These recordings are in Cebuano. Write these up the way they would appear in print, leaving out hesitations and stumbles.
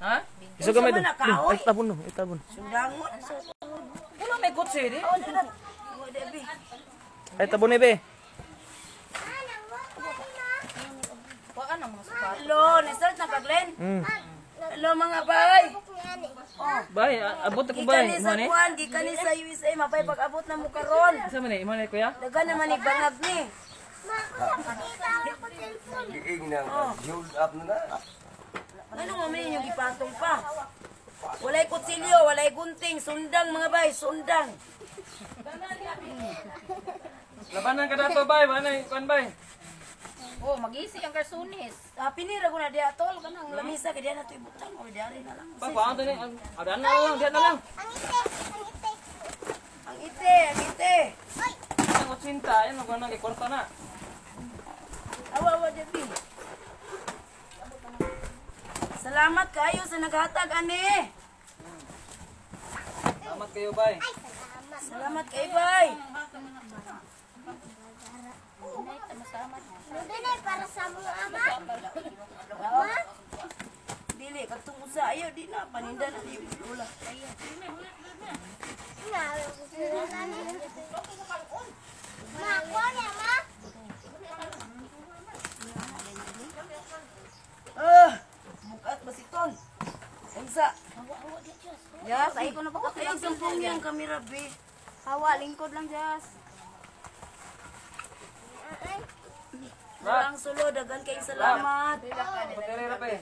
Ha? Isa gamay Unsa do. man na kahoy? Ay, tabon no, ay tabon. Sundangon. Wala may kutsi di. Oh, dala. Oh, Debbie. Ay, tabon ni be. Wa na mga sapatos. Hello, ni-start na ka, Glenn? Hello, mga bay. Bay, abot ako Gikan bay. ni sa Imo ni? kuan, gikan ni sa USA, mabay pag-abot na mo karon. Asa man ni? Imo ni, kuya? Dagan naman ni bangag ni. Giing na, hold up na na. Ano mo man yung gipatong pa? Walay kutsilyo, walay gunting, sundang, mga bay, sundang. Labanan ka dato, bay. Wala na kuan, bay. Oh, mag-isi ang karsunis. Ah, pinira ko na diya tol kanang lamisa kay diya na to ibutang o diya rin na lang. Pa, kuan to ni. Adan na lang, diyan na lang. Ang ite, ang ite. Ang 80, ayan magkuan na kay kwarta na. Awa, awa, Debbie. Salamat kayo sa naghatag ani. Salamat kayo, bay. Salamat kay bay. Para sa mga ama. Dili katong usa ayo di na paninda na di lula. Ma, ko niya, ma. Ah, bukat basiton. Unsa? Jas, ay ko na pa Ay, sampung yang kamera be. Hawa, lingkod lang, Jas. Walang sulo, daghan kay salamat. Battery ra bay.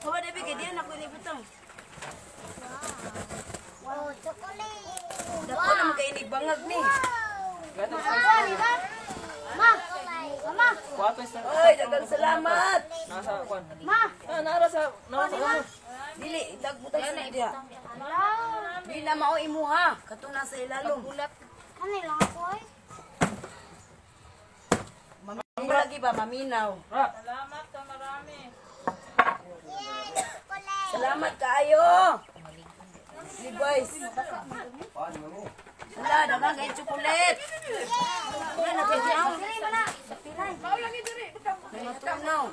Hawa, Debbie, kay diyan ako inibutang. Oh, chocolate. Dako na kay ni bangag ni. Ma, mama, Kuwato sa Ay, daghang salamat. nasa kuan. Ma. Ah, nara sa nara sa ulo. Dili, itagbutang sa diya. Di na mao imuha katong nasa ilalom. Ano lang ako ay? Maminaw lagi ba maminaw. Ra. Chocolate. Salamat kaayo. Si boys. Wala, daghang kay chocolate. Wala na kay tunaw. Mga tunaw.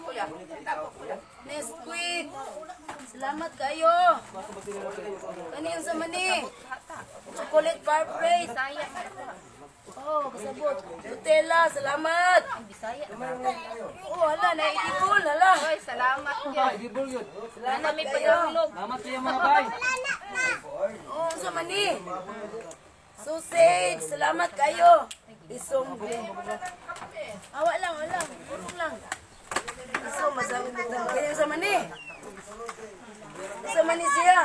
Nesquik. Salamat kayo. Kani yung sa mani? Chocolate parfait. Oh, kasabot. Nutella, salamat. Bisaya. Oh, hala, naidibol, hala. Oy, salamat. Ay, dibol yun. Salamat kayo. Salamat kayo, mga bay. Oh, sa mani. Sausage, salamat kayo. Isong. Awa lang, wala. Purong lang. Iso, masabi mo. Kaya sa mani. Sa mani siya.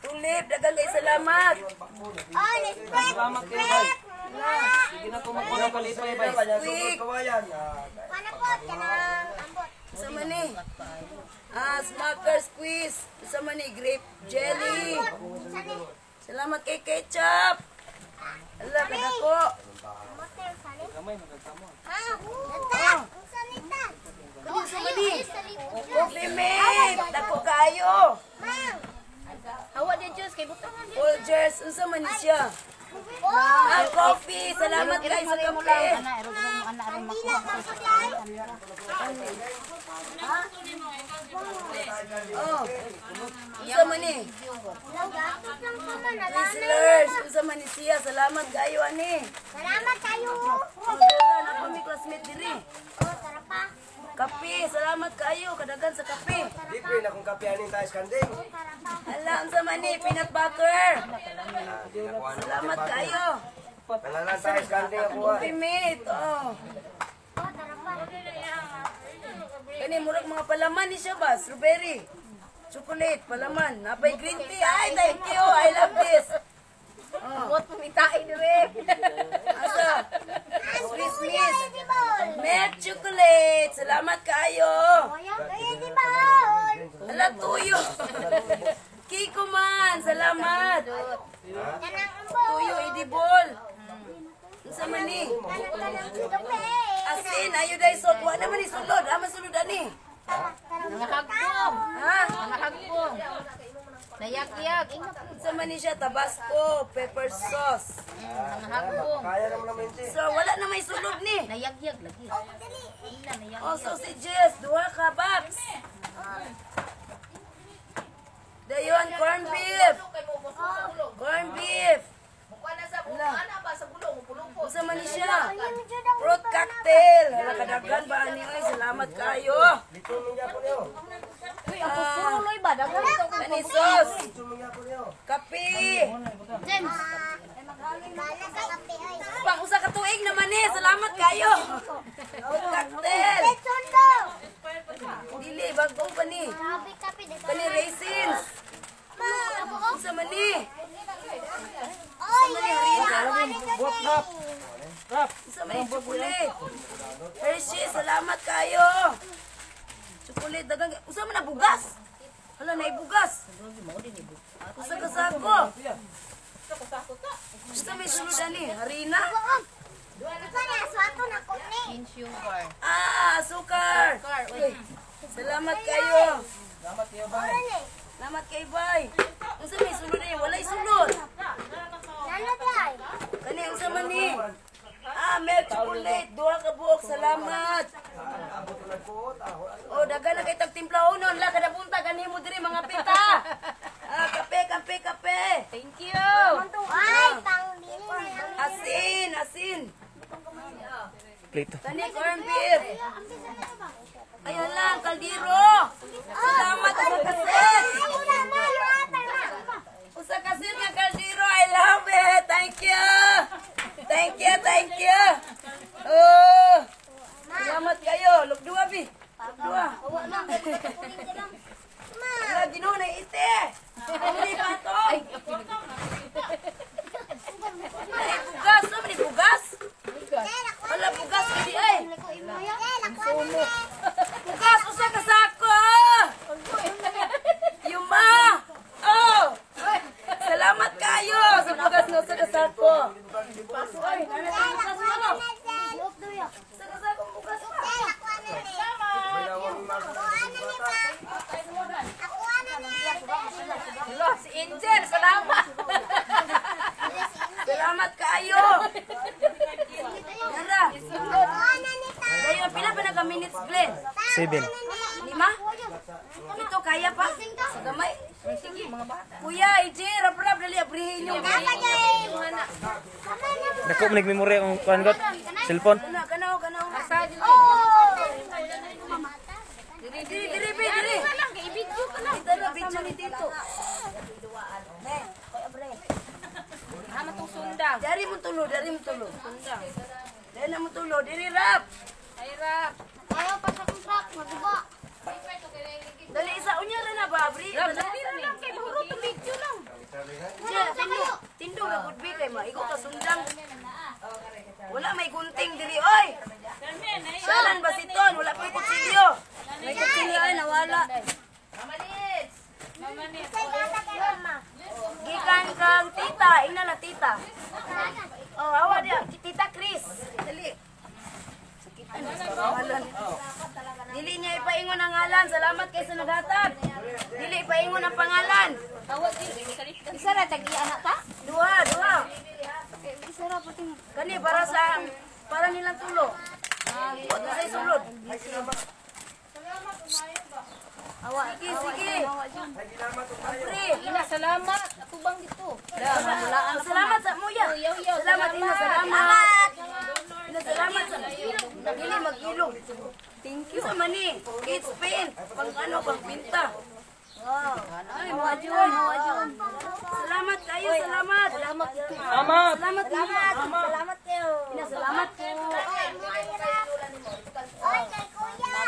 Tulip, dagang kay salamat. Oh, Nesquik. Salamat kayo, bay. Sige na ko magkuha ng kalipay, bay. Quick. Kawayan, ah, Panapot ka ng ambot. Sa mani. Ah, smacker squeeze. Sa mani, grape jelly. Sani. Salamat kay ketchup. Ala, kadako. Motel, sani. Gamay magkamo. Ha? Tata. Sani ta. Kani sa mani. Coffee mate. Dako kayo. Mang. Hawa di Jas kay butangan di. Folgers, unsa man ni siya? Oh, Ah, coffee. Salamat guys sa kape. Ana, erog mo ana aron hindi na lang ko dai. Oh. Unsa man ni? Gatos lang ko man ala na. Whistler's, unsa man ni siya? Salamat kayo ani. Salamat kayo. Oh, dara na pa mi classmate diri. Oh, tara pa. Kape, salamat kayo kadaghan sa kape. libre na kung kapianin tayo sa kanding. Tara pa. Ala, unsa man ni peanut butter. Salamat kayo. Nangalan tayo sa kanding ako ah. Coffee mate. Oh. Oh, tara pa. Kani murag mga palaman ni siya ba? Strawberry. Chocolate, palaman. Napay green tea. Ay, thank you. I love this. Oh. Buot mo mitain dire. Asa? Swiss Miss. Di bol. Milk chocolate. Salamat kayo. Kaya di bol. Ala, tuyo. Kiko man, salamat. Kanang ambot. Tuyo, idibol. Unsa man ni? Kanang kanang kape. Asin, ayo day salt. Wa naman ni sulod. Ama sulod ani. Mga hagpong. Ha? Mga hagpong. Nayak-yak. Ingat. Unsa man ni siya, Tabasco, pepper sauce. Mga hagong. Kaya naman naman yun. So wala na may sulod ni. Nayak-yak lagi. Ila nayak. Oh, sausages, duha ka box. Dayon, corn beef. Corn beef. Ala. Unsa man ni siya? Fruit cocktail. Hala, kadaghan ba ani oy? Salamat kayo. Lechon mong yapon niyo. Uy, ang pupuloy ba? Daghan ito. Kani sauce. Lechon mong yapon niyo. Kape. James. Bala sa kape ay. Pang usa ka tuig naman eh. Salamat kayo. Fruit cocktail. Lechon do. Dili bago pa ni. Grabe kape dito. Kani raisins. Ma. Unsa man ni? Oy, Rap! Rap! Unsa man ni chocolate? Hershey, salamat kayo. Chocolate dagang unsa man na bugas? Hala na ibugas. Usa ka sako. Unsa may sulod ani? Harina? Swato na ko ni. In sugar. Ah, sukar. Car, uy. Salamat kayo. Salamat kayo, bay. Salamat kay bay. Unsa may sulod ani? Walay sulod. Nano day. Kani unsa man ni? Ah, milk chocolate, duha ka buok, salamat. Oh, dagan na kay tagtimpla unon la kada buntag ani mo diri mga pita. Ah, kape, kape, kape. Thank you. Ay, pangbili na lang. Asin, asin. Plate. Kani corn beef. Ayun lang, kaldero. Salamat sa kaset. Usa kaset nga kaldero, I love it. Thank you. Thank you, thank you. Oh. Salamat kayo. Lugdua bi. Lugdua. Wala, Ginoo na ite. Hindi pa to. Ay, bugas. Ano ni bugas? Wala bugas hindi ay. Bugas usa ka sako. Yuma. Oh. Salamat kayo sa bugas na usa ka sako. Ay, nana sa bugas mo. Usa ka sako bugas pa. Hello, si Angel. Salamat. Salamat kayo. Nara. Dayon pila pa naka minutes Glenn? 7. 5? Ito kaya pa? Sa gamay? Sige, mga bata. Kuya, AJ, rap-rap, dali, abrihin yung Dako man nagmemorya akong kuan got. Cellphone. Kana, kanaw, kanaw. Asa dili. Diri, diri, diri, be, diri. Lang kay i-video ka lang. Ito na, video ni Tito. Ha matong sundang. Dari mo tulo, dari mo tulo. Dari na mo tulo, diri rap. Ay rap. Ayaw pa sa truck, maguba. Dali, isa unya ra na ba, abri? Rap, dali ra lang kay mahurot to video lang. Siya, tindo, tindo ra gud be kay maigo ka sundang. Wala may gunting diri, oy. Salan ba si Ton? Wala pa kutsilyo. May kutsilyo ay nawala. Gikan kang tita, ingna na tita. Oh, awa dia, Tita Chris. Dali. Sakitan sa pangalan. Dili niya ipaingon ang ngalan. Salamat kay sa naghatag. Dili ipaingon ang pangalan. Isa ra tagi anak ka? Duha, duha. Isa ra pati. Kani para sa para nilang tulo. Huwag na sa'y sulod. Sige, sige. Pre, Ina, salamat. Atubang dito. salamat sa muya. Salamat ina, salamat. Ina, salamat sa Dili mag-ilog. Thank you. Sa mani, kids paint, pang ano, pang pinta. Ay, mga Jun. Salamat kayo, salamat. Salamat. Salamat! Salamat, salamat. Salamat kayo. Ina, salamat po. Oy, kay kuya.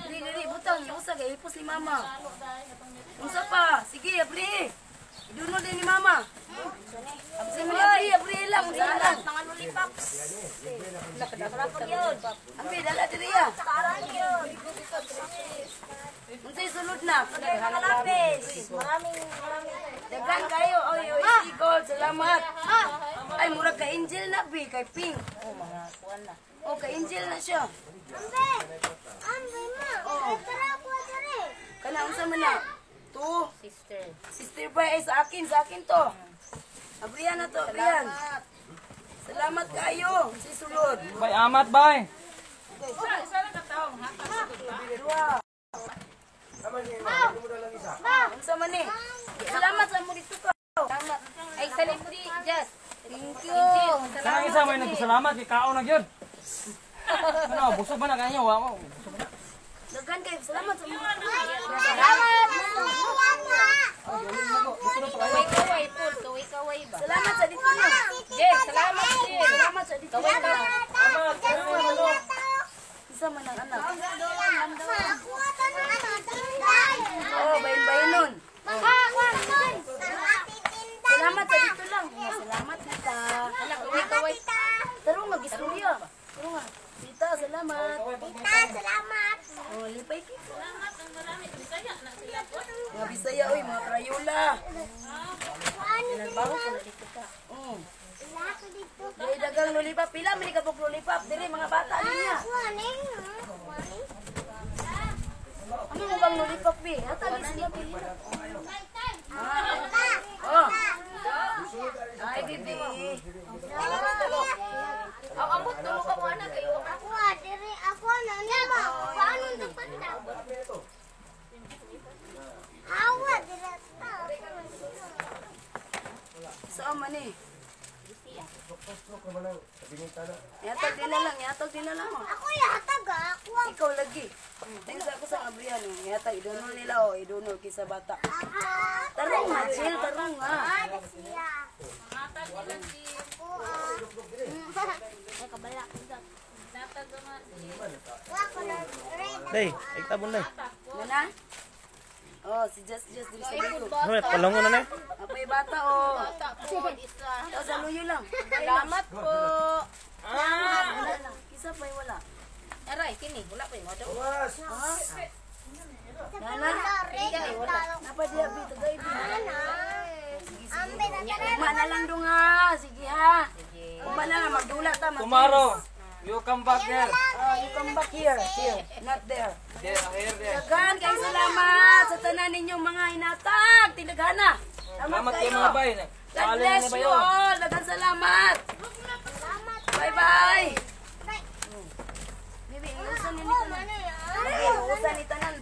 Dili, dili, butang. Yung usa, kay ipos ni mama. Unsa pa? Sige, abri. Idunol din ni mama. Abri, abri, abri lang. Unsa na lang. Mga lollipops. Ambi, dala diri ah. Unsay sulod na? Mga lapis. Maraming, maraming. Daghan kayo. Oy, oy, si Gold, salamat. Ay, murag ka angel na bi kay Pink. Oh, mga kuan na. Oh, ka angel na siya. Ambe. Ambe ma. Tara ko dere. Kana unsa man na? to. Sister. Sister ba ay sa akin to. Abrihan na to, abrihan. Salamat kayo, si sulod. Bay, amat bay. Dua. Unsa man ni? Salamat sa mo dito ka. Salamat. Ay, salit di, Jess. Thank you. Kanang isa may nagpasalamat kay kaon na gyud. Ano, busog ba na kanyo? Wa ko. Daghan kayo. Salamat sa mo. Salamat. Kaway-kaway po. Kaway-kaway ba? Salamat sa dito niyo. Jess, salamat, Jess. Salamat sa dito. Kaway-kaway. Amat, ano? Isa man ang anak. Oh, bayin-bayin nun. Salamat sa dito lang. Salamat, tita. Kaway-kaway. Taro nga, gistorya. Taro nga. Tita, salamat. Tita, salamat. Oh, lipay kiko. Mga Bisaya, oy, mga Crayola. Bago ko na dito ka. Dili dagang lollipop. Pila man ni kabuk lollipop. Dili mga bata niya. Ano mo bang lollipop, bi? Hata ni sila bi. Oh. Ay, bibi. Ang ambot, dulo ka mo anak. Kayo. Ako, diri ako na niya. Paano nagpanda? Hawa, diri ta. Saan man eh? Yatag din na lang, yatag din na lang. Oh. Ako yatag ako. Ikaw lagi. Tingnan sa ako sa abrihan. Oh. Yatag, idunol nila oh, idunol kisa bata. Tarong nga, Jill, tarong nga. Ada siya. Ako ah. Ay kabala ko dyan. Wa ko na red. Day, ay tabon day. Nana? Oh, si Jess Jess diri sa dulo. Ano, palongo na na. Apay bata oh. Bata po, isa. Tao sa luyo lang. Salamat po. Wala lang. Isa pa wala. Aray, kini. Wala pa yung model. Nana? Red ang Napa diya bi tagay bi. Ambe na tanan. Ugma na lang dong ha. Sige ha. Ugma na lang magdula ta. Tomorrow, you come back there. Oh, you come back here. Here, not there. There, here, there. Daghan kay salamat sa tanan ninyong mga hinatag. Tinaghana. Salamat kayo mga bay. God Paalam bless na ba you yun? all. Daghan salamat. Bye-bye. Bye. Bibi, iusan ni Oh, mano ya. Iusan ni tanan.